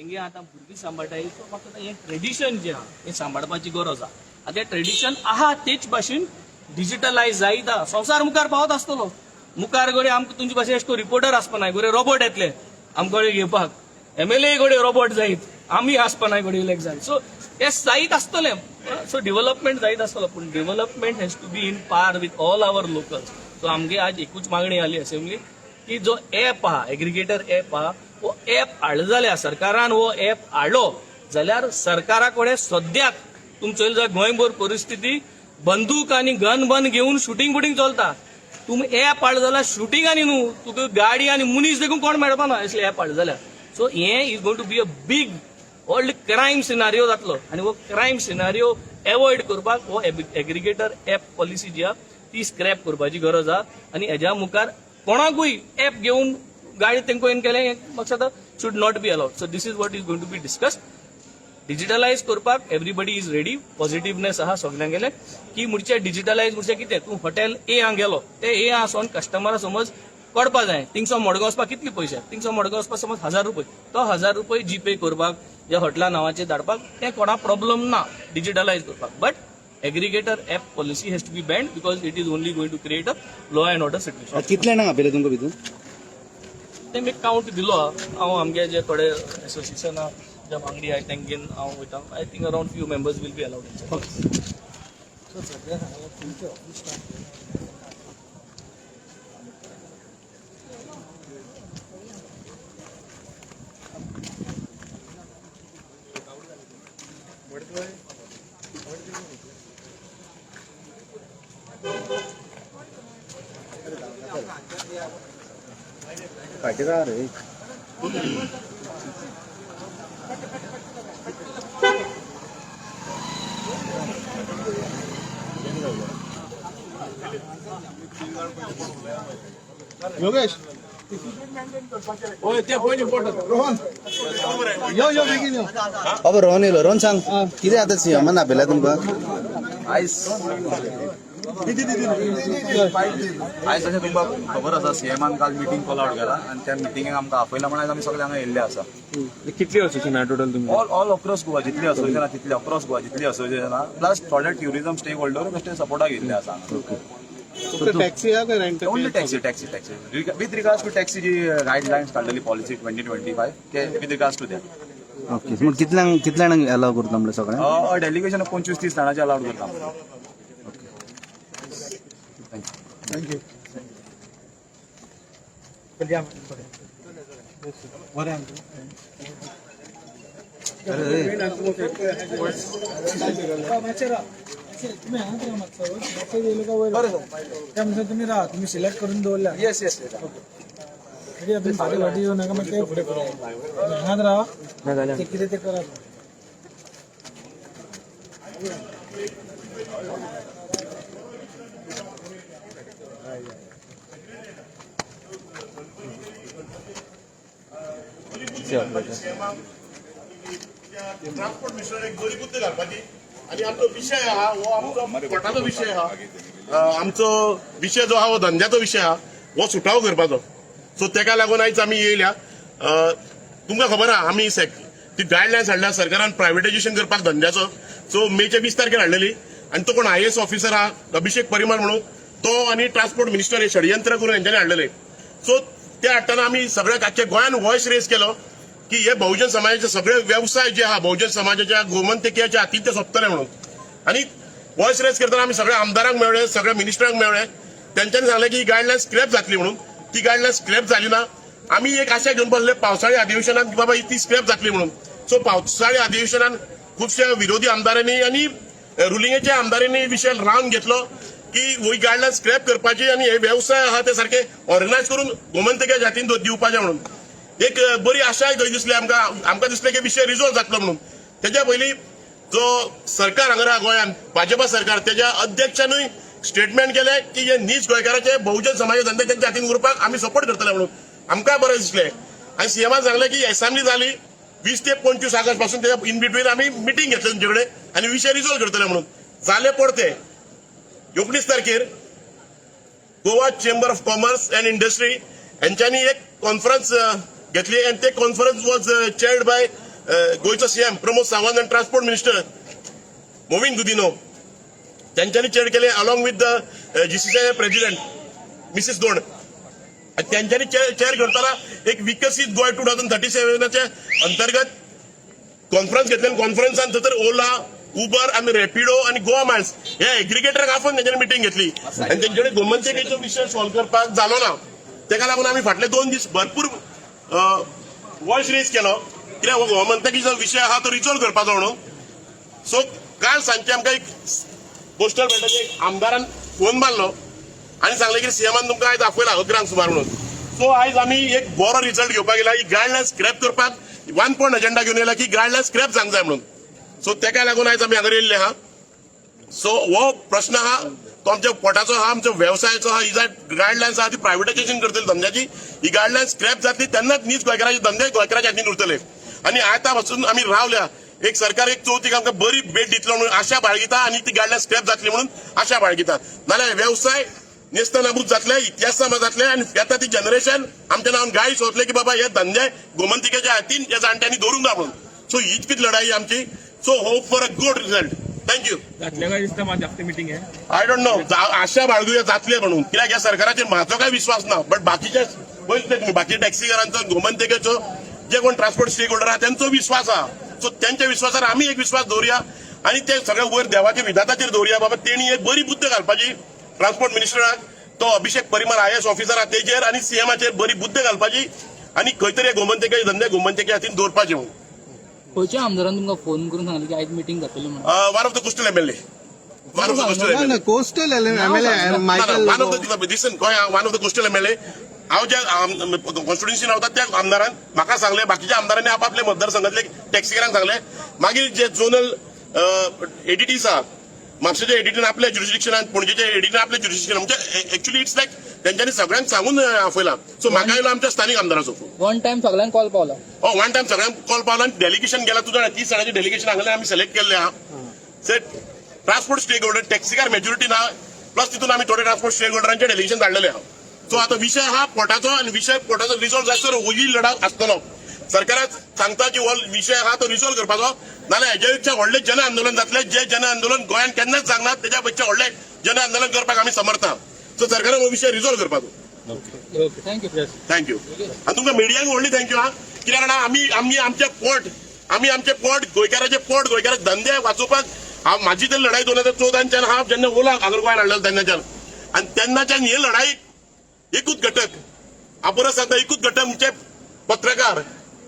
हेंगे आतां भुरगीं सांबाळटाय. सो म्हाका दिसता हें ट्रेडिशन जें आहा हें सांबाळपाची गरज आहा. आतां हें ट्रेडिशन आहा तेच भाशेन डिजिटलायज जायत आहा. संवसार मुखार पावत आसतलो. मुखार घडये आमकां तुमचे भाशेन अशें करून रिपोर्टर आसपा घडये रोबोट येतले आमकां घडये घेवपाक. एमएलए घडये रोबोट जायत, आमी आसपा घडये इलेक्ट जायत. सो हें जायत आसतलें. सो डेव्हलपमेंट जायत आसतलो, पूण development has to be in par with all our locals. So आमगे आज एकूच मागणी आली असेंब्ली की जो एप आहा, एग्रिगेटर एप आहा, हो एप हाडलो जाल्यार, सरकारान हो एप हाडलो जाल्यार सरकारा कडेन सद्याक तुमचो जाल्यार गोंयभर परिस्थिती बंदूक आनी गन बन घेवन शुटींग बुटींग चलता. तुमी एप हाडलो जाल्यार शुटींग आनी न्हू, तुका गाडी आनी मनीस देखून कोण मेळपा ना असले एप हाडलो जाल्यार. सो हें is going to be a big old crime scenario जातलो आनी हो क्रायम सिनारियो एवॉयड करपाक हो एग्रिगेटर एप पॉलिसी जी आहा ती स्क्रॅप करपाची गरज आहा. आनी हेज्या मुखार कोणाकूय एप घेवन गाडी तेंको येवन केलें हें म्हाका should not be allowed. So this is what is going to be discussed. Digitalise करपाक एवरीबडी is ready. पॉझिटिव्हनेस आहा सगल्यांगेले की म्हणचे डिजिटलायज म्हणजे कितें, तूं हॉटेल ए हांग गेलो, ते ए आसोन कस्टमरा समज कडपा जाय थिंगसो मडगांव वचपाक कितले पयशे, थिंगसो मडगांव वचपाक समज 1000 रुपये, तो 1000 रुपये जी पे करपाक ज्या हॉटेला नांवाचेर धाडपाक तें कोणा प्रॉब्लम ना डिजिटलायज करपाक. But aggregator app policy has to be banned because it is only going to create a law and order situation. कितले जाणांक आपयले तुमकां भितून? ते मी कावंट दिलो. हांव आमगे जे थोडे एसोसिएशना जे वांगडी आहाय तेंगेन हांव वयता. I think around few members will be allowed. So सगळ्या सांगला तुमचे ऑफिस स्टाफ. फाटी राव रे. योगेश, रोहन, यो यो, बेगीन यो. बाबा, रोहन येयलो. रोहन, सांग कितें आतां सीएमान आपयला तुमकां? आयज आयज अशें तुमकां खबर आसा, सीएमान काल मिटींग कॉल आवट केला आनी त्या मिटिंगेक आमकां आपयला म्हण आयज आमी सगळे हांगा येयल्ले आसा. कितली असोसिएशन टोटल तुमी? ऑल अक्रॉस गोवा जितली असोसिएशन आहा तितली, अक्रॉस गोवा जितली असोसिएशन आहा, प्लस थोडे ट्युरिझम स्टेक होल्डर बेश्टे सपोर्टाक येयल्ले आसा. टॅक्सी आहा काय rent? Only taxi, taxi, taxi. With regards to taxi ji guidelines काडलेली, पॉलिसी 2025, ते with regards to that. Okay, मग कितल्यांक कितल्या जाणांक अलाव करता म्हणल्यार सगळ्यांक? डेलिगेशन 25-30 जाणांचे अलाउड करता. Thank you. बरें. तुम्ही हांगाच राव मातसो. मेसेज येयलो काय वयर त्या म्हणसर तुमी राहा. तुमी सिलेक्ट करून दवरल्या. येस. कितें, तुमी फाटीं फाटीं येवन नाका, मागीर ते फुडें फुडें. तुमी हांगाच रावा, ते कितें तें करात. ट्रान्सपोर्ट मिनिस्टर एक बरी बुद्द घालपाची आनी आमचो विशय आहा हो आमचो पोटाचो विशय आहा. आमचो विशय जो आहा हो धंद्याचो विशय आहा, हो सुटावो करपाचो. सो तेका लागून आयज आमी येयल्या. तुमकां खबर आहा, आमी ती गायडलायन्स हाडल्या सरकारान प्रायवेटायजेशन करपाक धंद्याचो. सो मेच्या 20 तारखेर हाडलेली आनी तो कोण आयएएस ऑफिसर आहा अभिषेक परिमल म्हणून, तो आनी ट्रान्सपोर्ट मिनिस्टर हे षडयंत्र करून हेंच्यांनी हाडलेले. सो ते हाडटना आमी सगळ्या आख्या गोंयान वॉयस रेज केलो की हे बहुजन समाजाचे सगळे व्यवसाय जे आहा, बहुजन समाजाच्या गोमंतकीयाच्या हातीन ते सोंपतले म्हणून. आनी वॉयस रेज करतना आमी सगळ्या आमदारांक मेळ्ळे, सगळ्या मिनिस्टरांक मेळ्ळे. तेंच्यांनी सांगलें की ही गायडलायन स्क्रॅप जातली म्हणून. ती गायडलायन स्क्रॅप जाली ना. आमी एक आशा घेवन बसले पावसाळी अधिवेशनात की बाबा ही ती स्क्रॅप जातली म्हणून. सो पावसाळी अधिवेशनात खुबश्या विरोधी आमदारांनी आनी रुलिंगेच्या आमदारांनी विशय रावन घेतलो की ही गायडलायन स्क्रॅप करपाची आनी हे व्यवसाय आहा ते सारखे ऑर्गनायज करून गोमंतकीय जातीन दिवपाचे म्हणून. एक बरी आशाय थंय दिसली आमकां. आमकां दिसलें की विशय रिजॉल्व जातलो म्हणून. तेच्या पयलीं जो सरकार हांगा आहा गोंयांत, भाजपा सरकार, तेज्या अध्यक्षानूय स्टेटमेंट केलें की हे नीज गोंयकाराचे बहुजन समाज धंदे तेंच्या हातीन उरपाक आमी सपोर्ट करतले म्हणून. आमकां बरें दिसलें. आनी सीएमान सांगलें की एसेंब्ली जाली 20 ते 25 ऑगस्ट पासून, तेच्या इन बिटवीन आमी मिटींग घेतली तुमचे कडेन आनी विशय रिजॉल्व करतले म्हणून. जाले परते 19 तारखेर Goa Chamber of Commerce and Industry हेंच्यांनी एक कॉन्फरन्स घेतली आनी ते कॉन्फरन्स वॉज चेअर्ड बाय गोंयचो सीएम प्रमोद सावंत आनी ट्रान्सपोर्ट मिनिस्टर मोविन गुदिनो त्यांच्यानी चेअर केले along with the GCCI president Mrs Dhond. आणि त्यांच्यानी चेअर करताना एक विकसित गोंय 2037च्या अंतर्गत कॉन्फरन्स घेतले. कॉन्फरन्सान थंयसर ओला, उबर आनी रॅपिडो आनी गोवा मायल्स हे एग्रिगेटराक आफोवन तेंच्यांनी मिटींग घेतली आनी तेंचे कडेन गोमंतकेचो विशय सॉल्व करपाक जालो ना. तेका लागून आमी फाटले 2 दीस भरपूर वॉयस रेज केलो, कित्याक हो गोमंतकीचो विशय आहा तो रिजॉल्व करपाचो म्हणून. सो काल सांजचे आमकां एक पोस्टल बॅलेटाचे एक आमदारान फोन मारलो आनी सांगलें की सीएमान तुमकां आयज आपयला 11 सुमार म्हणून. सो आयज आमी एक बरो रिजल्ट घेवपाक येयला. ही गायडलायन स्क्रॅप करपाक वन पॉयंट एजेंडा घेवन येयला की गायडलायन स्क्रॅप जावंक जाय म्हणून. सो तेका लागून आयज आमी हांगा येयल्ले आहा. सो हो प्रश्न आहा तो आमच्या पोटाचो आहा, आमच्या वेवसायाचो आहा. ही जाय गायडलायन्स आहा ती प्रायव्हेटायझेशन करतली धंद्याची. ही गायडलायन स्क्रॅप जातली तेन्नाच नीज गोंयकाराचे धंदे गोंयकाराच्या हातीन उरतले. आनी आतां पासून आमी रावल्या, एक सरकार एक चवथीक आमकां बरी भेट दितलो म्हणून आशा बाळगिता आनी ती गायडलायन स्क्रॅप जातली म्हणून आशा बाळगिता. नाल्यार वेवसाय नेस्तनाबूत जातले, इतिहास जातले आनी येता ती जनरेशन आमच्या नांवान गाळी सोदले की बाबा हे धंदे गोमंतिकेच्या हातीन ह्या जाणट्यांनी दवरूंक ना म्हणून. सो हीच कितें लढाई आमची. So hope for a good result. Thank you. जातले काय दिसता माझी आफ्टर मिटींग आहे. I don't know. आशा बाळगुया जातले म्हणून, कित्याक ह्या सरकाराचेर म्हाजो काय विश्वास ना. बट बाकीचे पळयतले तुमी, बाकी टॅक्सीकारांचो, गोमंतकेचो, जे कोण ट्रान्सपोर्ट स्टेक होल्डर आहा त्यांचो विश्वास आहा. सो त्यांच्या विश्वासार आमी एक विश्वास दवरुया आनी ते सगळे वयर देवाच्या विधाताचेर दवरुया बाबा तेणी एक बरी बुद्द घालपाची ट्रान्सपोर्ट मिनिस्टराक, तो अभिषेक परिमल आयएएस ऑफिसर आहा तेजेर आनी सीएमाचेर बरी बुद्द घालपाची आनी खंय तरी गोमंतके धंदे गोमंतके हातीन दवरपाचे म्हणून. खंयच्या आमदारान तुमकां फोन करून सांगले की आयज मिटींग जातली म्हणून? One of the coastal MLA, one of the coastal MLA. Coastal MLA Michael. One of the, listen, Goa one of the coastal MLA. हांव ज्या कॉन्स्टिट्युन्सीन रावता त्या आमदारान म्हाका सांगलें. बाकीच्या आमदारांनी आपापले मतदारसंघातले टॅक्सीकारांक सांगलें. मागीर जे झोनल एडीटीस आहा, म्हापशेच्या एडीटीन आपल्या ज्युरिस्डिक्शनान, पणजेच्या एडीटीन आपल्या ज्युरिस्डिक्शन, म्हणजे एक्च्युली it's लायक तेंच्यांनी सगळ्यांक सांगून आपयला. सो म्हाका येयलो आमच्या स्थानीक आमदाराचो फोन. वन टायम सगळ्यांक कॉल पावला? हो, वन टायम सगळ्यांक कॉल पावला आनी डेलिगेशन गेला. तुझ्या 30 जाणांचे डेलिगेशन हांगल्यान आमी सिलेक्ट केल्ले आहा. से ट्रान्सपोर्ट स्टेक होल्डर टॅक्सीकार मेजॉरिटी ना, प्लस तितून आमी थोडे ट्रान्सपोर्ट स्टेक होल्डरांचे डेलिगेशन धाडलेले आहा. सो आतां विशय हा पोटाचो आनी विशय पोटाचो रिजॉल्व जायसर होई लढा आसतलो. सरकाराक सांगता की हो विशय आहा तो रिजॉल्व करपाचो, नाल्यार हेज्या पेक्षा व्हडलें जन आंदोलन जातलें. जे जन आंदोलन गोंयांत केन्नाच जावंक तेज्या पेक्षा व्हडलें जन आंदोलन करपाक आमी समर्थ आहा. सो सरकारान हो विशय रिजॉल्व करपाचो. Okay, thank you. Thank you. आनी तुमकां मिडियांक व्हडली thank you हा, कित्याक जाणा, आमी आमी आमचे पोट, आमी आमचे पोट, गोंयकाराचे पोट, गोंयकाराचे धंदे वाचोवपाक हांव म्हाजी तरी लढाई 2014च्यान हांव जेन्ना ओला हांगा गोंयांत हाडलेलो तेन्नाच्यान, आनी तेन्नाच्यान ही लढाई एकूच घटक, हांव परत सांगता, एकूच घटक म्हणजे पत्रकार,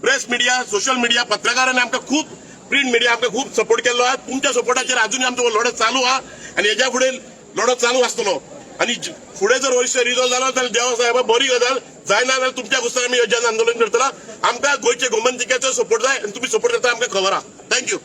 प्रेस मिडिया, सोशल मिडिया. पत्रकारांनी आमकां खूब, प्रिंट मिडिया आमकां खूब सपोर्ट केल्लो आहा. तुमच्या सपोर्टाचेर अजूनय आमचो हो लढो चालू आहा आनी हेज्या फुडें लढो चालू आसतलो. आनी फुडें जर विशय रिजॉल्व जालो जाल्यार देवा साहेबा बरी गजाल, जायना जाल्यार तुमच्या गुस्तान आमी जन आंदोलन करतला. आमकां गोंयचे गोमंतिकाचो सपोर्ट जाय आनी तुमी सपोर्ट करता आमकां खबर आहा. Thank you.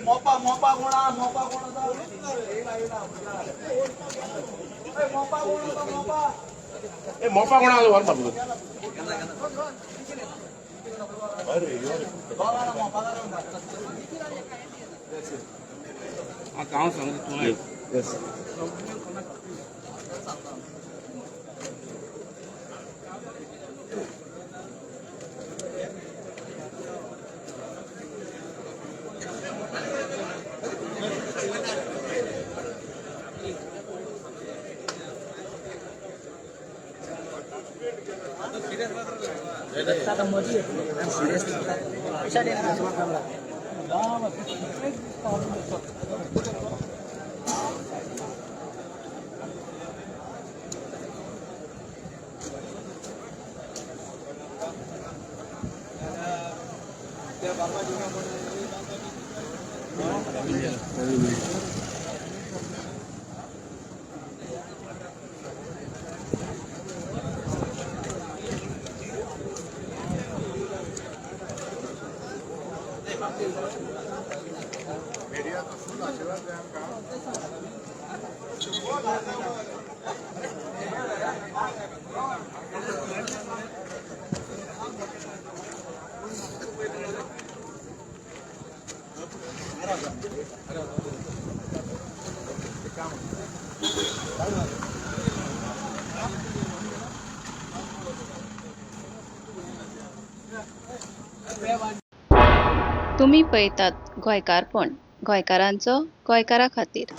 Mopa, Mopa कोण आहा? मोपा कोण आसा? मोपा कोण आसा? मोपा. मोपा कोणा व्हर बाबू. हांव सांगता तूं आयक. तुमी पळयतात गोंयकारपण, गोंयकारांचो गोंयकारा खातीर.